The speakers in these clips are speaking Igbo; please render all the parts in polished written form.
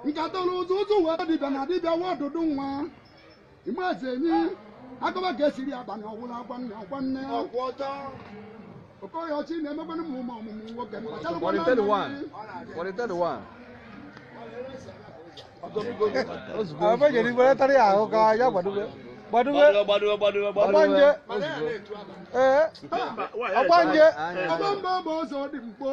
Nkata ụzọ ụzọ wee dibịa na dibịa wa ọdụdụ nwa. Igbe eze enyi akọba ka esiri abalị ọgwụla agwa nne ọgwa nne. Okoye ọchị na-emekwanụ m ụmụ ọmụmụ nwoke m. 41. Ọgbanje. Ọgbanje. Ọgbamba bụ ọzọ dị mkpo.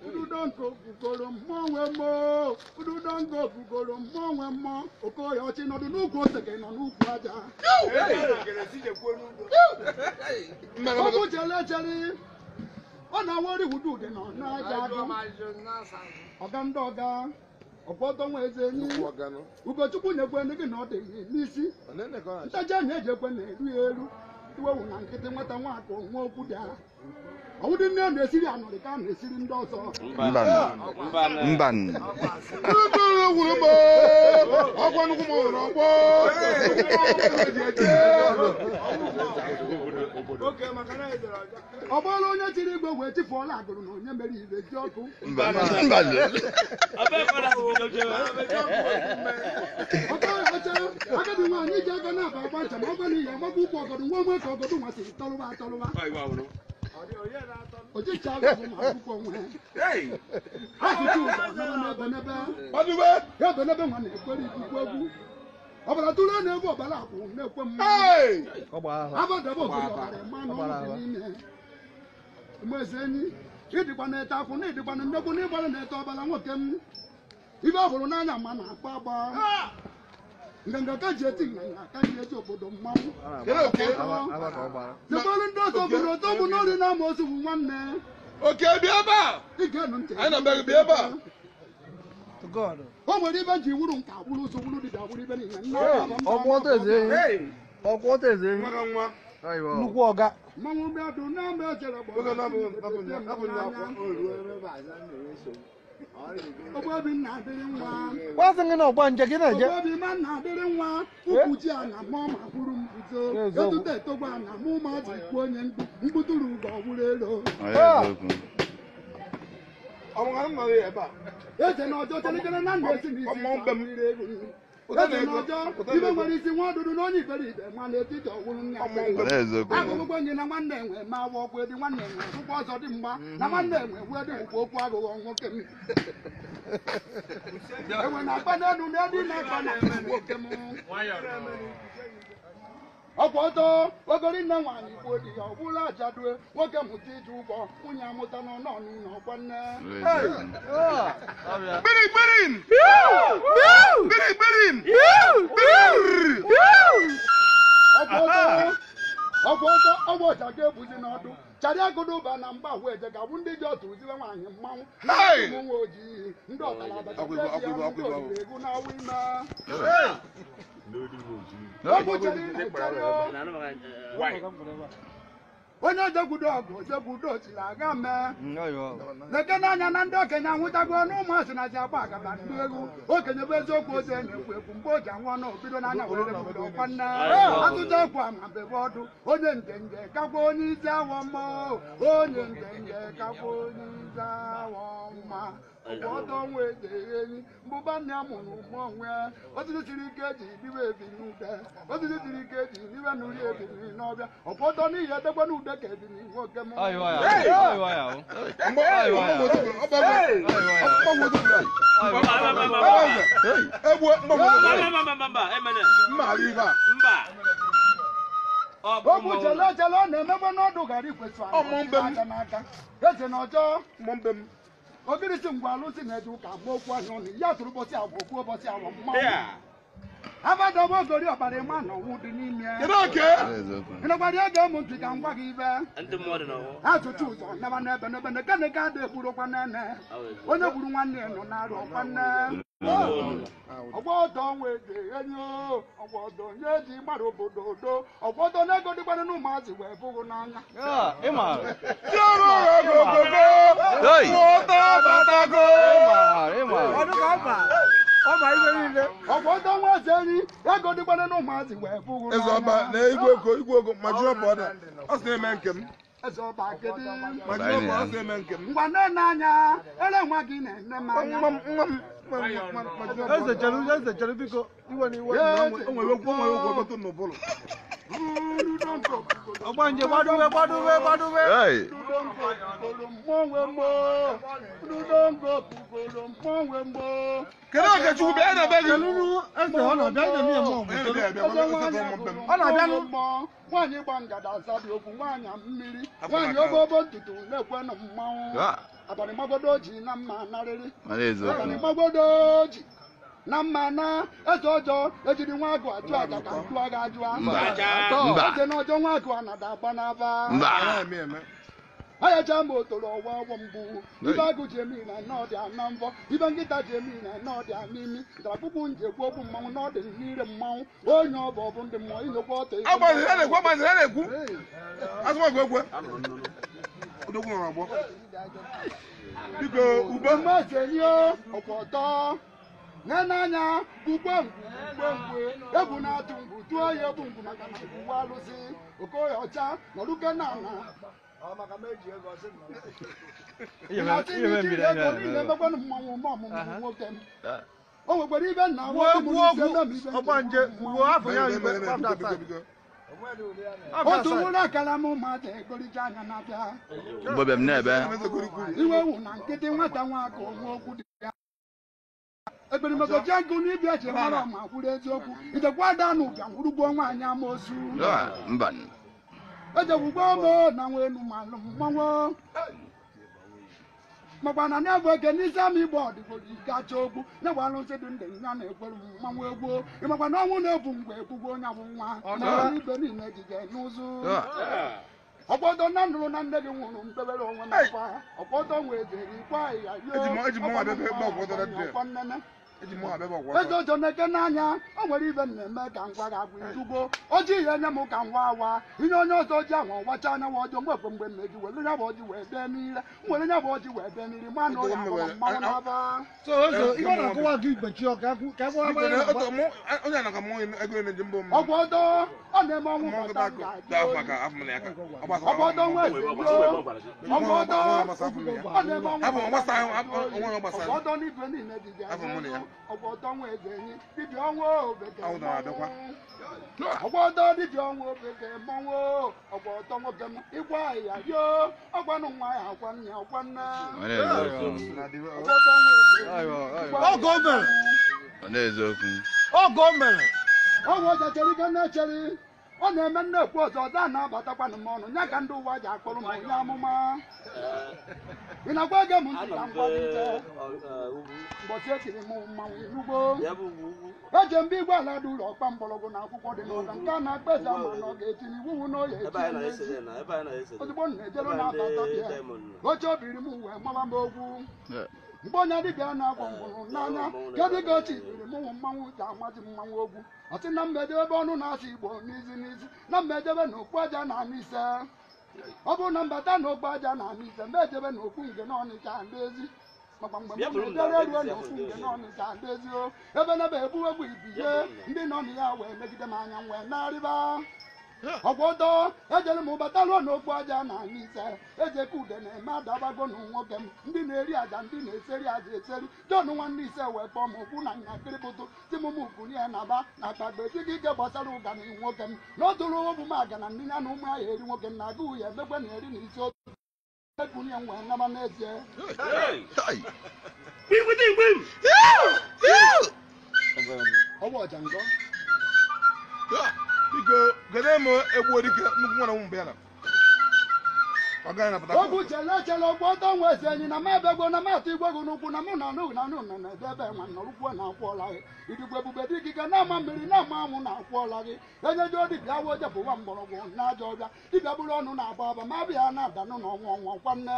Ududo nke ofukoro mmụọ nwe mmụọ. Ududo nke ofukoro mmụọ nwe mmụọ. Okoye ọchị nọdụ n'ukwu ose ka ị nọ n'ukwu aja. Ọbụ chere chere. Ọ na-awọrị wudu dị nọ n'aja agụ. Ọga ndị ọga. Ọgbọdọ nwa eze enyi. Ugochukwu nyekwe ndị gị na ọ dị n'isi. Ntaja na-ejekwe na-eru ya elu. Iwewu na nkịtị nwata nwaakụ nwa okwu dị ala. Ọwụdị nne na-esiri anụrị ka a na-esiri ndị ọzọ. Mban. Ọ bụrụ onye chiri igwe wee chifuola agụrụ na onye mere ibe ji ọkụ. Agadi nwaanyị ji aka na-aba agba ncha ma ọ gwara ihe agbakwa ụkwụ ọgọdụ nwa nwe ka ọgọdụ nwasịrị tọrụba atọrụba. Ojicha agụụ ma akwụkwọ nwe. Asụsụ ụzọ nọrọ n'ebe n'ebe. Ebe n'ebe nwa na-ekwere ikuku egwu. Ọbara tụrụ na-egwu ọbara akwụ na-ekwe mmanụ. Abadaba obodo ọbara mmanụ ọnwụ dị n'ime. Mgbe enyi, ịdịkwa na-ete akwụ na ịdịkwa na nnekwu na ịgbara na-ete ọbara nwoke m. Ibe ọ hụrụ n'anya ma na-akpa agba. Nganga ka ji eti nganga ka ji eti obodo mmanwụ. Zekwalụ ndị ọzọ obodo ọtọ bụ n'ori na-ama ozu bụ nwanne. Oke bịa ebe a. Ige nụ ntị. Anyị na mbe bịa ebe a. O nwere ibe ji wuru nka wuru ụzọ wuru dịda wuru ibe niile. Nnukwu ọga. Mmanwụ bịa dụ na-ama ejere gbọrọ. Ogbobi nna adịrị nwa. Kwasị gị na ọgbanje gị na-eje. Ogbobi ma nna adịrị nwa. Ukwu ji a na mụọ ma kwuru mbuzo. Etuto etogbo a na mụ ma ji kwuo onye mkpụtụrụ ugo ọwụrụ elu. Eze na ọjọọ chelekere na ndụ esi n'isi. Eze na ọjọọ ibe nwere isi nwa ọdụdụ na onye iberibe ma n'etiti ọwụrụ nne. Agụgụ gị na nwanne enwe ma awọ ọgwụ dị nwanne enwe akwụkwọ ọzọ dị mgba na nwanne enwe wee dị ụkwụ okwu aghụghọ nwoke m. Enwe na-akpa n'elu na edi na-akpa na nwoke m. Ọkwa ọtọ ogori nne nwaanyị gbuo di ya ọ bụla ajadue nwoke mụta iji ụgwọ nwunye amụta n'ọnụ ọnụ ọkwa nne. Ọkwa ọtọ ọgwụ ọja ga-ebuzi n'ọdụ charịa agụdụ ụba na mgba ahụ eje ga-abụ ndị ji ọtụ ziwe nwaanyị mmanwụ ụmụ nwe ojii ndị ọtara abacha egwu na-awụ ime. Onye ojekwudo ọgụ ojekwudo siri aga mee leke n'anya na ndị okenye anwụtago n'ụmụazị na ji agba agaba ndị egwu okenye bụ eziokwu ozi na-ekwu ekwu mgbe o ji anwụ ọnụ obido n'anya were obodo ọkwa nne atụta ekwu ama bebe ọdụ onye njenje kakwa onye isi awọ mma onye njenje kakwa onye isi awọ mma ọdọ nwa eze enyi mbụba nne ya mụrụ ụmụ onwe osisi siri ike eji biwe ebili ude osisi siri ike eji biwe n'uri ebili n'ọbịa ọfọdọ n'ihi edekwe n'ude ka ebili nwoke m. Okwu chele chele ọ na-emekwa n'ọdụ gara ikwesị aja n'aka eze na ọjọọ ogirisi ngwa alụsị na-eje ụka ma okwu ahịa ọnụ ya tụrụ ụbọchị agwa okwu ụbọchị agwa mmanwụ abadọba ogori ọbara ịma na ọnwụ dị n'ime ịnọkwara ege ụmụ ntị ka ngwa gị ibe atụtụ ụzọ naba n'ebe n'ebe na kene ka ada egburokwa nene onye gburu nwanne ya nọ na-arụ ọkwa nne ọgba ọdọ nwe eze enyi ọgba ọdọ onye eji mara obodo odo ọgba ọdọ na ego dịkwana n'ụmụazị wee bụghị n'anya ọgba ọdọ nwa eze enyi ego dịkwana n'ụmụazị wee bụghị n'anya eze ọba kedu ngwa nne anya ele nwa gị na-ene m anya Eze chere biko iwe na iwe. Ọgbanje gbaduwe gbaduwe gbaduwe. Kedu oge Chukwu bịa na be gị? Eze ọ na-abịa na-eme ya mmụọ. Ọ na-abịa nụ. Nwaanyị gba ngada azabi okwu nwaanyị mmiri nwaanyị obobo ntutu na-ekwe na mmanwụ abalị magodo ji na mma narịrị abalị magodo ji na mma na eze ọjọọ ejiri nwa agụ ajụ aja ka ntụ agha ajụa eze na ọjọọ nwa agụ anada agba n'aba ayacha ma otoro ọwa ọgbọ mbụ ibe agụ ji emi na nọọdị ana mbọ ibe nkịta ji emi na nọọdị ana imi ntarakpụkpụ nji ekwu okwu mmanwụ n'ọdị n'ire mmanwụ onye ọbụ ọbụ ndị mmụọ inyekwa ọtọ biko ube mmazi enyi ọkwa ọtọ n'anya ugbo ngwu egwu na-atụ ngwu tụọ ya egwu ngwu maka na ngwu alụsị okoye ọcha nọruke na ana emekwanụ mmanwụ ọmụmụ nwoke m o nwekwara ibe nna otu nwụrụ akara m mmadụ egorija anya na-abịa iwe wụ na nkịtị nwata nwa aka onwe okwu dị ya ekperimegoji nkụ n'ibia ji mara ma kwuru eziokwu idekwa ada na ụbịa ngwurugbuo nwaanyị amaozu ejegwugbo m na nwa enu malụ mmanwụ makwa na na-ebu eke n'isi ama igbo ọdịgoro ike acha okwu na-egbe alụsị dị ndị ya na-ekwere mmanwụ egwu ịmakwa na ọnwụ na-ebu mgbe ekwugwo onye bụ nwa na ibe niile ejije n'ụzụ ọkpọdọ na nụrụ na nne gị nwụrụ mkpebere onwe m akwa ọkpọdọ nwee jere ikwa ya nnene eze ọjọọ na-eke n'anya o nwere ibe m na-eme ka ngwa ga-agwụ idugo oji ya enye m ka ngwa awa inye onye ọzọ ji ahụ ọwacha anya wa ọjọọ nwekwe mgbe mmeji were nya bụ ọjị wee dee n'ire nwere nya bụ ọjị wee dee n'ire ma na ụlọ agbara mmanwụ n'aba ọgwụ ọdọ ọ na-eme ọnwụ bata ọgwụ ọdọ nwa eze ọgwụ ọdọ ọ na-eme ọnwụ ọgwụ ọdọ n'igwe niile dịdị ọgbọdọ nwa eze enyi dibịa ọnwa obeke ọgbọdọ dibịa ọnwa obeke mmanwụ ọgbọdọ nwoke m ịgwa ya rio ọgwanụ nwa ya akwa nne akwa nne ọgwụ ọja chere ike na-echere ọ na-eme nnekwu ọzọ ọzọ a na-abatakwanụ m ọnụ ya ka ndị ụwa ji akpọrọ m onye amụma ị na-agwa gị m ntị ka m gwa gị ntị mbọsị etiri m mmanwụ inugbo eje mba igwe ala dị ụlọ ọkpa mgbọrọgwụ na akwụkwọ dị n'ụlọ nke a na-akpa eze ama na ọ ga-etinye iwuwu n'oya echi ozugbo m na-ejere na-abata bịa oche obiri m wee maba m okwu mgbe onye dibịa na-agwọ ngwụrụ n'anya kedu ka ochi biri m ụmụ mmanwụ ji amazi mmanwụ ogwu ọsị na mmedebe ebe ọnụ na-asụ igbo n'izi n'izi na mmedebe na okpu aja na anụ ise ọ bụrụ na mbata na okpu aja na anụ ise mgbe ejebe na okpu nge n'ọnịcha ndị maka mgbe m na-ejere ruo na okpu nge n'ọnịcha ndị ezi o ebe na ebe egbuwegbu ibiye ndị nọ na ya wee megide m anya m wee narịba ọgwọdọ ejere m bata ruo n'okpu aja na anyị ise eze ka ude na-eme adabago na nwoke m ndị na-eri aja ndị na-eseri aja eseri John nwanne ise wee kpọọ m okwu na nyakịrịbụtụ timụmụkwunye na ba na akpagbe dịghị ike gbasara ụga na nwoke m na o tụrụ ụmụ m aga na ndị ya na ụmụ ya eri nwoke m na agụụ ya emekwe na eri na isi otu ekwunye m wee naba n'ezie ọwa ọja ngọ biko gede m egbu dike nnukwu nwere ụmụ bịara ogwu chele chele ọgbọdọ nwa eze enyi na m abịagbo na m atụ igwe gị n'ụkwụ na mụ na anụ na anụ na na-ede ebe nwa nọrụkwuo na akwụọla gị idigwe ebube dị gị ga na-ama mmiri na-ama anwụ na akwụọla gị enyejuo dibịa awa ojepụwa mgbọrọgwụ na ajọ ọbịa dibịa bụrụ ọnụ na-agba aba ma abịa na-adanụ na ọnwụ ọnwụ ọkwa nne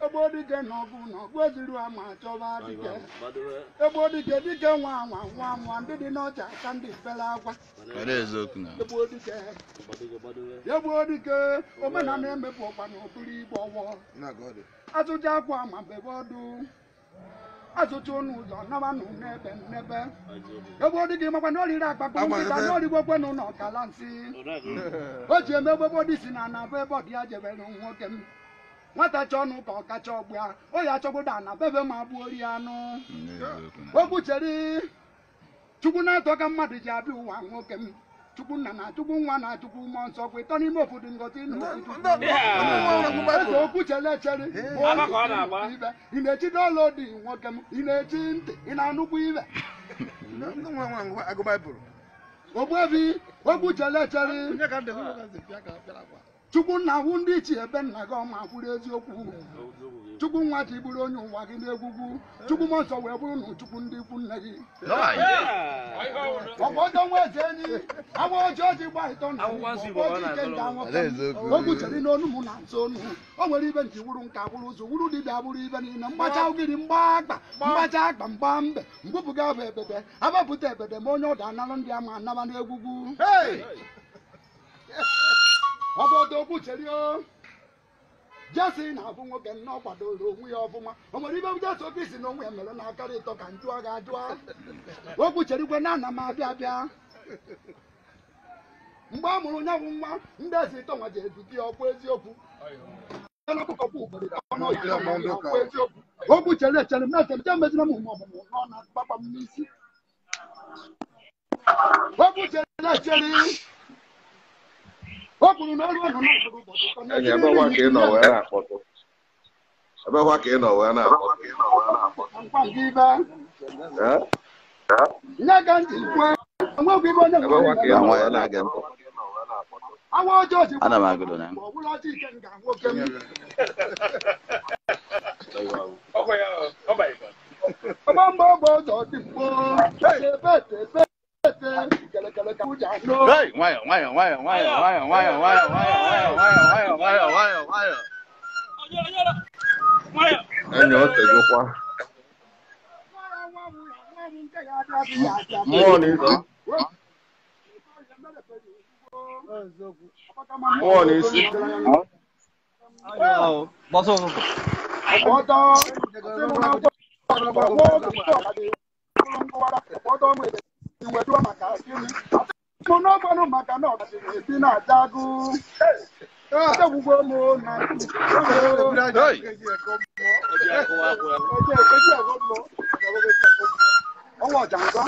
Egbo dike n'ọgụ n'ọgụ ejiri ama chọba dike. Egbo dike dike nwa nwa nwa nwa ndị dị n'ọcha ka ndị bere akwa. Egbo dike. Egbo dike omenala emepụ ọkwa n'okpuru igbo ọwọ. Azụcha akwa ma bebe ọdụ. Azụcha ụnụ ụzọ naba nụ n'ebe n'ebe. Egbo dike makwa na oriri akpakpọ nkịta na origbo nụ na ọkala nsị. O ji eme egbo dị si na na bụ ebe ọ dị ya jebere nwoke m. Nwata chọọ ọnụ ka ọ kacha ọgbụ ya o ya achọgbodo ana bebe ma gbuo ori anụ. Okwucheri Chukwu na-atọ ka mmadụ ji abịa ụwa nwoke m. Chukwu nna na Chukwu nwa na Chukwu mmụọ nsọ kwa ịtọ n'ime obodo ngozi na eze okwucheri echeri ị na-echi n'ụlọ dị nwoke m ị na-echi ntị ị na-anụkwu ibe. Ogbuebi okwucheri echeri Chukwu nna hụ ndị ichie ebe nna gị ọma kwuru eziokwu. Chukwu nwa ji bụrụ onye ụwa gị n'egwugwu. Chukwu mmụọ nsọ wee bụrụ na Chukwu ndị ikwu nne gị. Ọgbọdọ nwa eze enyi awa ọjọọ ji gba ịtọ na ike nda nwoke okwucheri n'onu m na nso onu. O nwere ibe nji wuru nka bụrụ ụzọ wuru dibịa bụrụ ibe niile mgbacha ugiri mgba akpa mgbacha akpa mgba mbe mgbupụga bụ ebede abapụta ebede ma onye ọda analụ ndị ama anaba n'egwugwu. Obodo okwucheri o Jesi na-abụ nwoke nna ọ kwadoro onwe ya ọfụma. O nwere ibe Jesu oke isi na onwe ya mere na-akarị ịtọ ka njụa ga-ajụa. Okwucherikwe na ana m abịa abịa. Mgbe a mụrụ ya bụ nwa ndị ezi ịtọ nwa ji ezute ya ọkwa eziokwu. Okwucheri echere m na-echere je meziri m ọmụmụ nọ na gbakpa m n'isi. Okwucheri echere o kwuru na ọrụ ọnụ Ebekwa ka ị nọ wee na-akpọtụ. Ana m agụdo na Hey, nwayọ nwayọ nwayọ nwayọ nwayọ nwayọ nwayọ nwayọ nwayọ nwayọ nwayọ nwayọ. Enyi o tegokwa. Mmụọ n'isi. Mmụọ n'isi. Mụ maka na ọgasịrị ebi na-aja agụ. Edegwugwo m na ọnwa ọjangọ.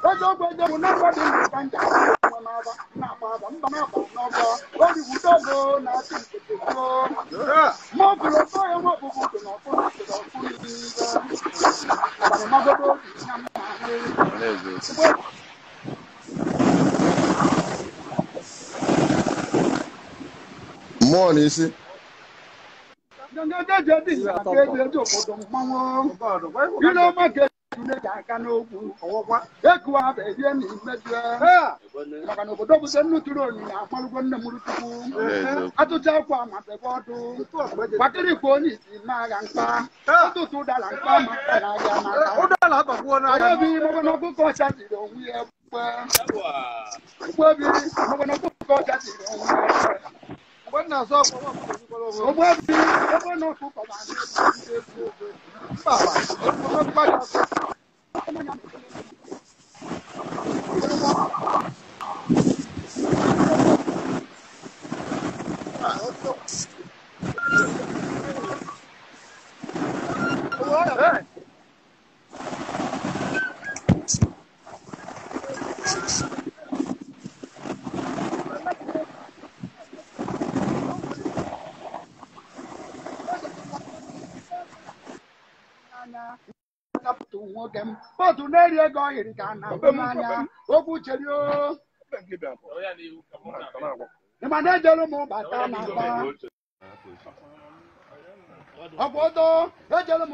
Eziokwu ejegwu na mmadụ na-aka nja n'aba na-agba aba mba na-aba n'ọgọ oriwudogo na-atụ nkete gboo. Ma ọ bụrụ ofe ya nwa ọbụbụ dị n'ọkụ na ọkụ n'ibe. Abalị magodo obi ya mma. Mmụọ n'isi. Maka na obodo bụ nnu tụrụ onyinye akpalụgo nne mụrụ Chukwu. Atụcha akwa ma bebe ọdụ. Gbakịrịkwa onye isi ma agha mkpa. Ụtụtụ ụdara mkpa ma na agha n'aka. Obi maka na ọkụkọ ọcha jiri onwe ya ekwe. Ogbuebi maka na ọkụkọ ọcha jiri onwe ya ekwe. Ogbuebi ebe na ọkụkọ ma na-egbu egbu. Otu na-eri ego ọ yiri ka na-ahụ n'anya okwu chere o ịma na ejelu m bata na aba ọkwa ọdọ ejelu m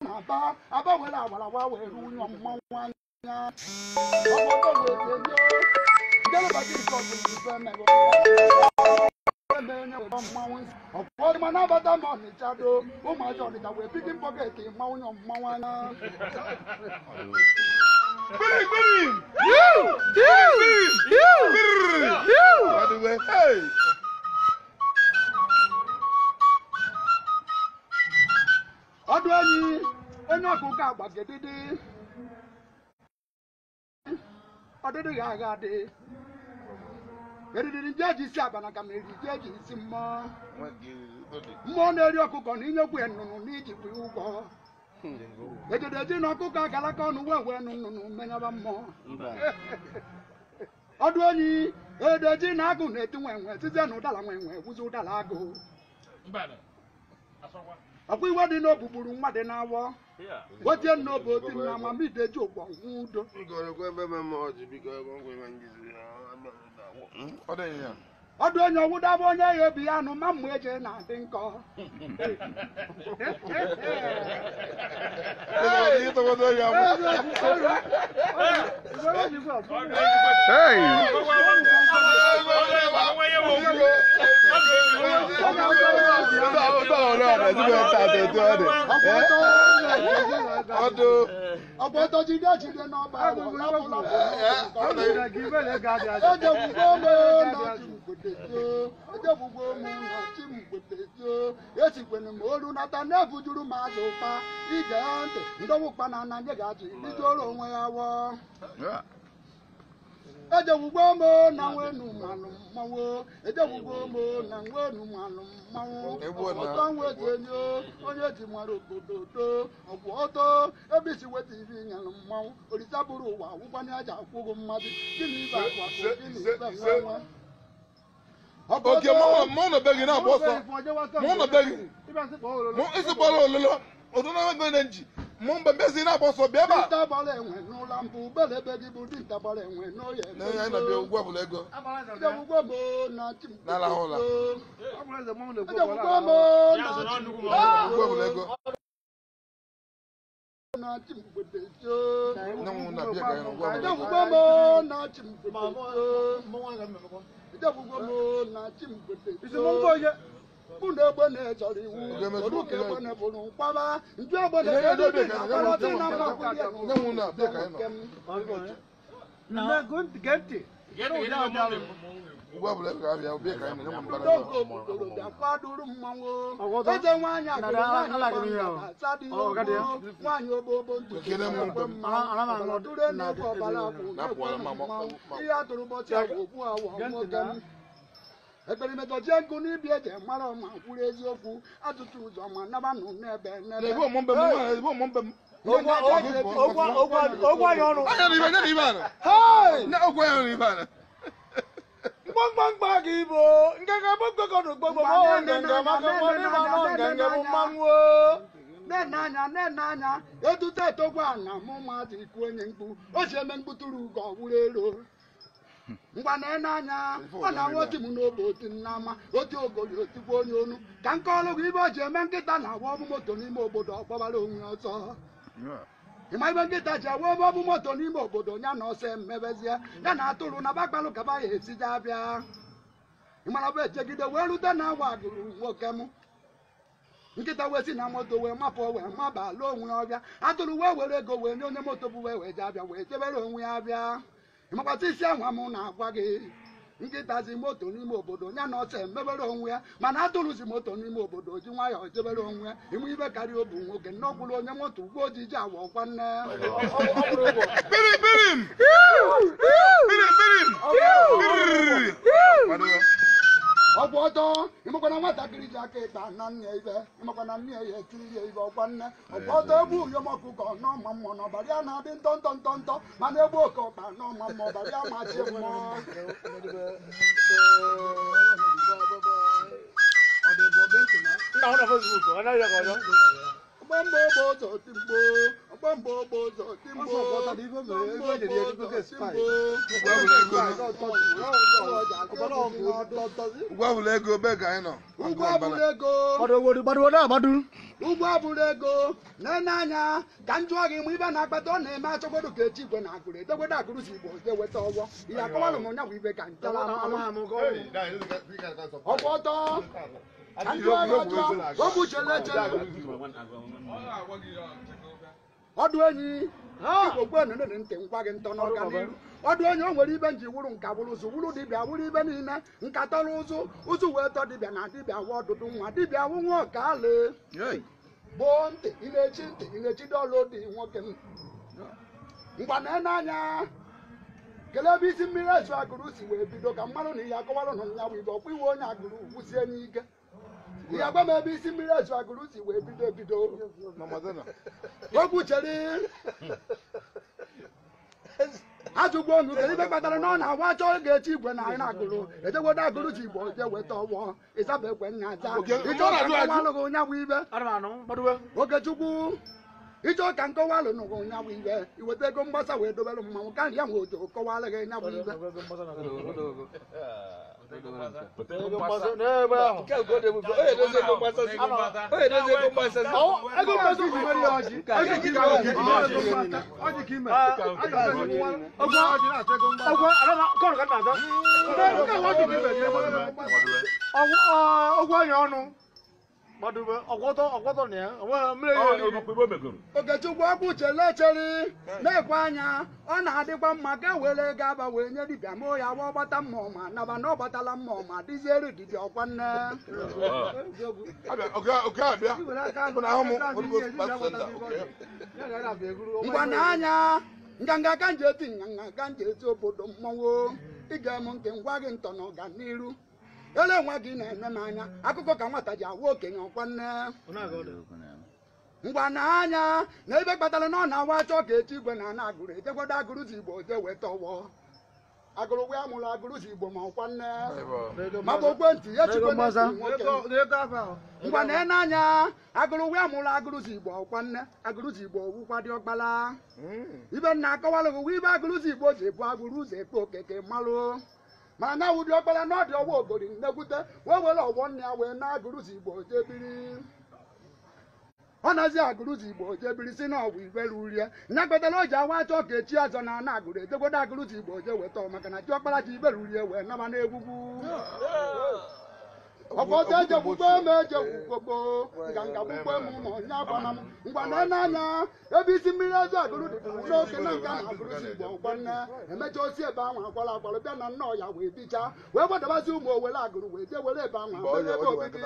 na aba aba were awarawa wee ru ụlọ mmanwụ anya ọkwa ọdọ wee telie njelu bata ike ọbụla ife emego na-eme mmanwụ ọkwọ ma nabata m Ọnịcha do ụmụazị Ọnịcha wee piki mpọketị mmanwụ nyọ mmanwụ anya. Ọdụ enyi onye ọkụkọ agbagedidi ọdịdị ya agha dị eriri ndị eji isi abana ka ma eri eji isi mmụọ mmụọ na-eri ọkụkọ na inyekwu ya nnụnụ na ijikwa ụgwọ ejedeji na ọkụkọ agalaka ọnụ wee wee nnụnụ menyaba mmụọ. Ọdụ enyi edeji na agụ na-eti nwe nwe sizie na ụdala nwe nwe wuzi ụdala agụ. Ọkwa iwe dị n'obu gburu nwa dị n'awọ wetie n'obu oti na amamideji ụgbọ nwa udo. Ọdụ onye ọwụdaba onye ya ebi ya anụ ma mmụ eje na-adị nkọ. Ọ̀pọ̀tọ̀ jíde jíde náà bá wọ̀ lápòlápò. Ẹjẹ̀ gbogbo mú náà tí mgbèdè tó. Ẹjẹ̀ gbogbo mú náà tí mgbèdè tó. Esi kwenu m olu nata na-ebujuru m azụ ụkpa. Ige ntị ndọwụ ụkpa na ana nye gaji ijoro onwe ya wọ. Ẹjẹ̀ gbogbo mú na nwenu mmanụ mmanwụ. Ẹjẹ̀ gbogbo mú na nwenu mmanụ mmanwụ. Ọ̀pọ̀tọ̀ nwezi enyo onye ji mara obodo do. Ọ̀pọ̀tọ̀ ebe isi weta iri nyalụ mmanwụ. Olisa bụrụ ụwa wụkwanye aja akwụghị mmadụ. Gịnị ibe akwa gịnị ibe nwe nwe. Oke mmanwụ na be gị na-agba ọsọ. Mmanwụ na be gị. Isi kpọrọ ololo. Ọdụ na-enwe na nji. Mụ mgbe mbezi na-agba ọsọ bịa ebe a. Dinta gbara enwe n'ụlọ mbụ bele ebe gị bụ dinta gbara enwe n'oye. Na ya na-abịa ụgwọ ọbụla ego. Ejegwugwo m na chi m. N'alahụ ụla. Ejegwugwo m na chi m. Ụgwọ ọbụla ego. Na chi m gbede jo. Nne m na-abịa ka ya na ụgwọ ọbụla ego. Ejegwugwo m na chi m gbede jo. Ejegwugwo m na chi m gbede jo. Unu egbe na-echọrọ iwu odu ka egbe na-eburu nkwaba nju egbe na-edo dị na akpọrọtị na mma kwaduru mmanwụ eze nwaanyị nwaanyị obobo ntụtụre na-ebu ọbara akwụ ihe atụrụ ụbọchị agwụ okwu awọ nwoke m. Ekperimetochie nkụ n'ibi eji mara ọma kwuru eziokwu atụtụ ụzọ ma nabanụ n'ebe n'ebe. Mgbamgbamgba gị bụ nganga gbogbogodo gbogbo nganga maka nganga mmanwụ. Nene anya etute etokwa na mụ mmadụ ikwu onye mkpu o si eme mkpụtụrụ ugo ọwụrụ elu. Ngwa na-ene anya ọ na-awụ oti m n'obe oti nnama oti ogoli otikwa onye onu ka nke ọlụ gị ibe o ji eme nkịta na-awa ọbụ moto n'ime obodo ọkpọbara onwe ọsọ. Ịma ibe nkịta ji awa ọbụ moto n'ime obodo ya na ọsọ emebezie ya na atụrụ na bakpalụ kaba ya esije abịa. Ịmara bụ echegide wee rute na awa agụrụ nwoke m. Nkịta wee si na moto wee mapụ wee maba ala onwe ọbịa atụrụ wee were ego wee nye onye moto bụ wee wee je abịa wee jebere onwe ya abịa. Ịmakwata isi anwa m na-agwa gị nkịta zi moto n'ime obodo ya na ọsọ emebere onwe ya mana atụrụ zi moto n'ime obodo ji nwayọọ jebere onwe ya ịmụ ibe karịa obu nwoke nnọkwụrụ onye moto ugbo ojiji awa ọkwa nne. Ọgwụ ọtọ ịmakwana nwatakịrị ji aka ịkpa na nne ibe ịmakwana nne ya etiri ya ibe ọkwa nne ọgwụ ọtọ egbu uyom ọkụkọ n'ọma mmụọ na ọbara ya na-adị ntọ ntọ ntọ ntọ mana egbu oke ọkpa n'ọma mmụọ ọbara ya machi mmụọ. Ọgbamgba ogbo ụzọ timgbo ọgbamgba ogbo ụzọ timgbo Ụgwọ ọbụla ego be ka anyị nọ. Ụgwọ ọbụla ego. Gbadu na agbadu. Ụgwọ abụrụ ego na-ene anya ka m jụọ gị ma ibe na-akpata ọ na-eme achọgodo ka echi igwe na agụrụ edegwedo agụrụ si igbo eweta ọgwọ ihe akọwalụ m nya bụ ibe ka ntala ọgwụ ọtọ ka m jụọ gị ọjọọ okwu chere echere ọdụ enyi igbo nene ntị ngwa gị ntọ n'ọka n'iru ọdụ enyi o nwere ibe nji wuru nka wuru ụzụ wuru dibịa wuru ibe niile nka tọrọ ụzụ ụzụ wee tọ dibịa na dibịa wụ ọdụdụ nwa dibịa wụ nwa ọka ale gboo ntị ị na-echi ntị ị na-echi dọla odi nwoke m ngwa na anya kelee ebe isi mmiri ezu agụrụ si wee bido ka mmanụ na ihe akọwara nọ ya bụ ibe ọkwa iwe onye agụrụ wụsie n'ike ihe agwa m ebe isi mmiri ezu agụrụ si wee bido ebido okwu chere ajụgwo ọnụ kedu ibe kpatara na ọ na-agwa achọ ga-echi igwe na anyị na-agụrụ ejegwodo agụrụ ji igbo jee weta ọgbọ ịzaba ekwe nna aza ịchọ ka nya bụ ibe Okechukwu ịchọ ka nkọwa alụnụgụ nya bụ ibe iweta ego mgbasa wee dobere mmanwụ karịa nwe ojo kọwalụ gị nya bụ ibe Okechukwu ọkpụ chele echere na-ekwe anya ọ na-adịkwa mma ka e were ego aba wee nye dibịa ma ya wa ọgbata mmụọ ma naba na ọ gbatala mmụọ ma dịziere dibịa ọkwa nne ngwa na anya nganga ka nje eti nganga ka nje eti obodo mmọnwụ ige m ntị ngwa gị ntọ na ọganiru ele nwa gị na-eme m anya akụkọ ka nwata ji awụ okenye ọkwa nne ngwa na anya na ebe kpatara na ọ na-awa achọ ka echi igwe na ana agụrụ ejegwodo agụrụ ji igbo jee weta ọgbọ agụrụ gwa mụrụ agụrụ ji igbo ma ọkwa nne ma bụ ekwentị ya chikwe nwoke ngwa na ene anya agụrụ gwa mụrụ agụrụ ji igbo ọkwa nne agụrụ ji igbo owukwa dị ọkpala ibe nna akọwalụghị ụwa ibe agụrụ ji igbo ji ebu agụrụ ụzọ ekpe okeke malụ mana na awụdị ọkpara na ọdị ọgbọ ogori nnekwute wee were ọgbọ nne ya wee na agụrụzi igbo jee biri ọ nazi agụrụzi igbo jee biri si na ọgwụ ibere urie nya kpetara o ji awa achọ ka echi azọ na ana agụrụ ejegwodo agụrụzi igbo jee weta maka na diọkpara ji ibere urie wee naba n'egwugwu ọkpọta ejekwukwe m ejekwukwogbo nganga gbukwe m ma onye agwana m ngwa na anya ebe isi mmiri ezi agụrụ dị n'oke na nka na agụrụzi igbo ngwanne emecha osi ebe ahụ akwara akwara bịa na nnọọ ya wee bichaa wee gbadabazi ụmụ owere agụrụ wee jee were ebe ahụ ebe obibi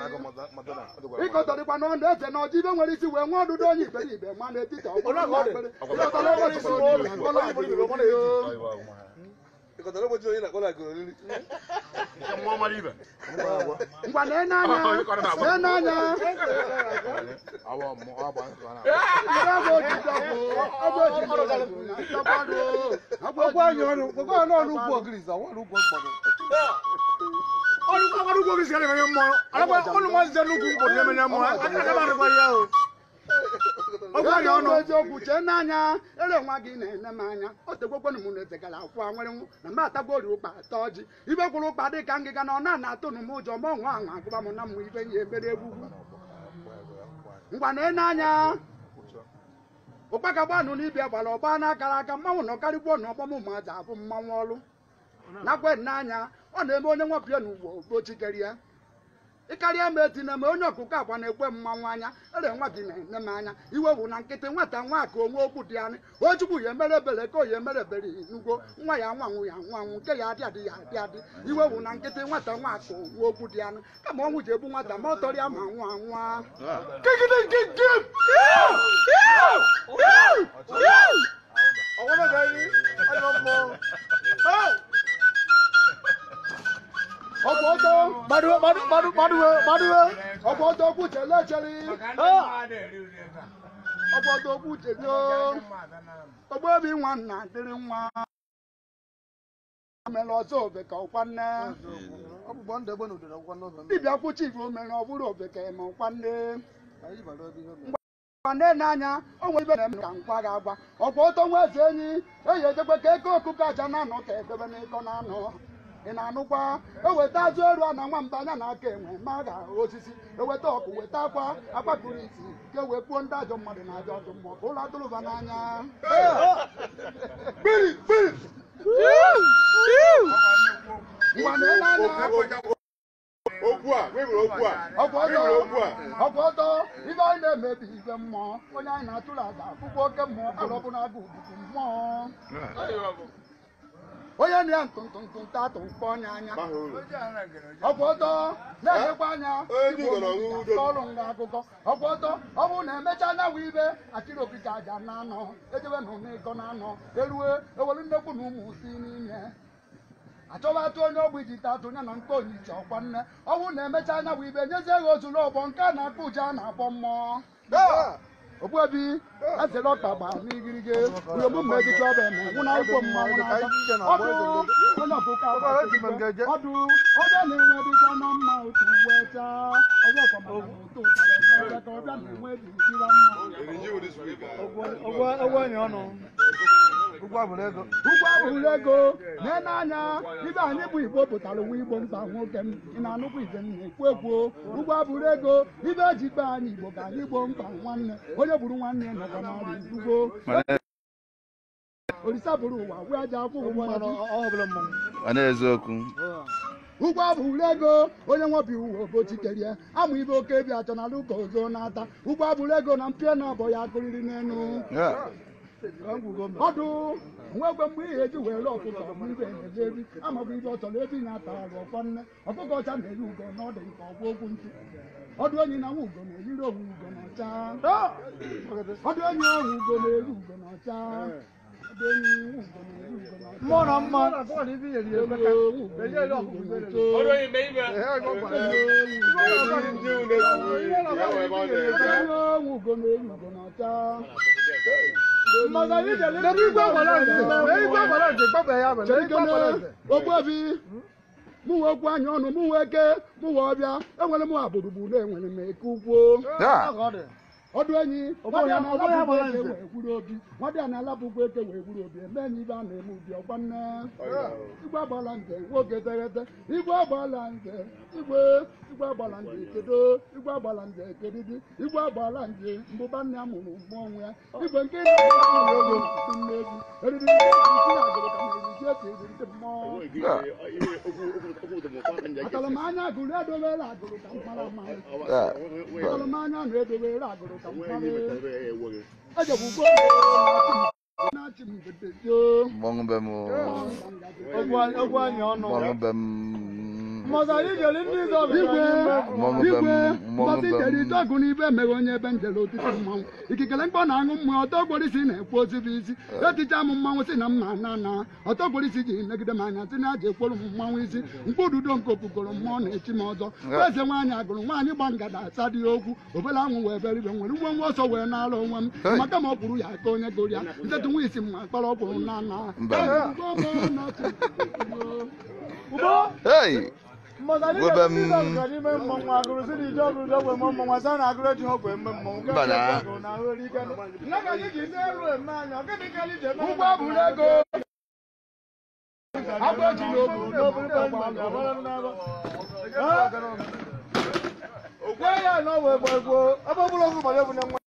ịkọtọrịkwa n'ọnụ eze na ọjọ ibe nwere isi wee nwee ọdụdụ onye iberibe ma n'etiti ngwa na anya eziokwu chee n'anya ele nwa gị na-ene m anya o tegwekwenụ m na ezegara akwụ anwere nwụ na m atagori ụkpa atọ ọjị ibe kwụrụ ụkpa dị ka ngịga na ọ na-ana atụnụ m ụjọ ma ọnwa anwa agụba m na mmụ ibe nye emere egwugwu ngwa na ene anya ụkpaka gbanụ n'ibia gbara ọgba n'akara aka mmanwụ na ọkarịgbuo na ọgbọm ụmụaja abụ mmanwụ ọlụ nakwe n'anya ọ na-eme onye nwapịa n'ugbo gbochikere ya ịkarịa m eti na eme onye ọkụkọ akwa na-ekwe mmanwụ anya ere nwa gị na-ene m anya iwe bụ na nkịtị nwata nwa ka onwe okwu dị anị o chukwu ya emere ebere ka o ya emere ebere nugo nwa ya nwanwụ ya nwanwụ nke ya adị adị ya adị adị iwe bụ na nkịtị nwata nwa ka onwe okwu dị anị kama ọnwụ ji egbu nwata ma ọ tọrọ ya ma nwa nwa ọgbọbi nwa nna dịrị nwa mere ọzọ obe ka ọkwa nne dibịa kwuchi ife o mere ọ bụrụ obe ka eme ọkwa nne ngwa nne n'anya o nwere ibe na-eme ka nkwa ga-agwa ọkwa ọtọ nwa eze enyi eyi ejekwe ka eke okuko aja na anọ ka edebe n'ịkọ na anọ Ị na-anụkwa eweta azụ eru a na nwamba anya na aka enwe ma ga osisi eweta ọkụ weta akwa agbakụrụ isi ka e wee kpuo ndị ajọ mmadụ na ajọ ọdụ mmụọ ka ụlọ atụrụba n'anya. Biri biri. Ngwa na-ele anya. Okwu a, wewere okwu a. Ọkwa ọtọ, ibe anyị na-emebi ibe mmụọ, onye anyị na-atụrụ aja akwụkwọ oke mmụọ, alọbụ na-agụ ubuku mmụọ. Onye na ya ntụntụntụ ntatụ mkpọ ọnya anya. Ọkwa ọtọ, na-elekwa anya, ọrụ nga akụkọ. Ọkwa ọtọ, ọ bụrụ na emecha anya wụ ibe, achịrị okike aja na anọ, ejebe na ụmụ ịkọ na anọ, erue, ewelu nnekwu na ụmụ si n'ime. Achọba atụ onye ọgbụ iji ta atụ ya na nke onyiche ọkwa nne ọnwụ na-emecha anya bụ ibe nyezie ya ozuru ọgbọ nke a na-akpọ ụja a na-akpọ mmụọ. Ogbuebi ezere ọkpa gba n'igirige uyomume ejicha ọba eme nwụ na ikwo mmanwụ n'aka ọdụ onye ọkụka ọdụ onye na-enwe dịkwa na mma otu uwe chaa ọgwụ ọkwa maka na ụtọ ụtara ka ọbịa na-enwe ebiribira mma. Ụgwọ abụrụ ego. Ụgwọ abụrụ ego na-ene anya ibe anyị bụ Igbo pụtara ụwa Igbo mba nwoke m ị na-anụkwa ibe m na-ekwu ekwu ụgwọ abụrụ ego ibe eji kpe anyị Igbo ka anyị gboo mkpa nwanne onye gburu nwanne nọkwa n'ọrụ ugbo Olisa bụrụ ụwa wee aja akwụghị mmadụ. Ụgwọ abụrụ ego onye nwobi uwe obochikerie amụ ibe oke bi achọ n'ala ụka ozo na-ata ụgwọ abụrụ ego na mpịa na abọ ya akụrịrị n'enu ọdụ nwegwe mgbe ihe eji were ọkụkọ bụ ibe na-eji ebi amabụ ibe ọ chọrọ ebi na-ata arụ ọkwa nne ọkụkọ ọcha na-eri ugo na ọ dị nke ọgwụ okwu ntụ ọdụ enyi na nwa ugo na-eriri onwe ugo na ọcha ọdụ enyi ọhụ ugo na-eri ugo na ọcha ọdụ enyi nwa ugo na-eri ugo na ọcha Mmụọ na mma. Ugo na-eri ugo na ọcha. Ogbuebi mụ wee okwu anya ọnụ mụ wee eke mụ wee ọbịa enwere m agbụrụgburu enwere m eke ukwu ọdụ enyi nwadịa na-alapụkwa eke wee gwuru obi nwadịa na-alapụkwa eke wee gwuru obi eme enyi ibe a na-eme ubi ọkwa nne igwe agbala nze nwoke teghete igwe agbala nze igwe igwe agbala nze kedo igwe agbala nze kedidi igwe agbala nze mbụba nne amụrụ mmụọ onwe ya igwe nke mmegwu eriri agụrụ ka na-eriji esi eri ndị mmụọ Atalamanya agụrụ edobere agụrụ ka mkpara mmanụ Atalamanya na-edobere agụrụ ka mkpara ejebugbo na-achị mbedejo Okwu anyị ọnụ. Igwe mgbasị jere ite ọgụ n'ibe emeghe onye ebe njere otiti mmanwụ ikikere mkpọ na-aṅụ mmụọ ọtọgborisi na-ekwu ozibi isi eticha m mmanwụ si na mma na na ọtọgborisi ji megide m anya si na aja ekworo m mmanwụ isi mkpụdudo nke opukoro mmụọ na-echi m ọzọ eze nwaanyị agụrụ nwaanyị gba ngada asa dị okwu obere anwụ wee bere ibe nwere ngwongwo ọsọ wee na-ara onwe m maka ma ọ kwuru ya aka onye goro ya ntetụ nwa isi mma kpọrọ ọkwụrụ na na. Hey! Ụgwọ abụrụ ego agba eji n'obu Okwu ya na ọ bụ egbo egbo ebe ọ bụla okwu gbara egwu na nwa.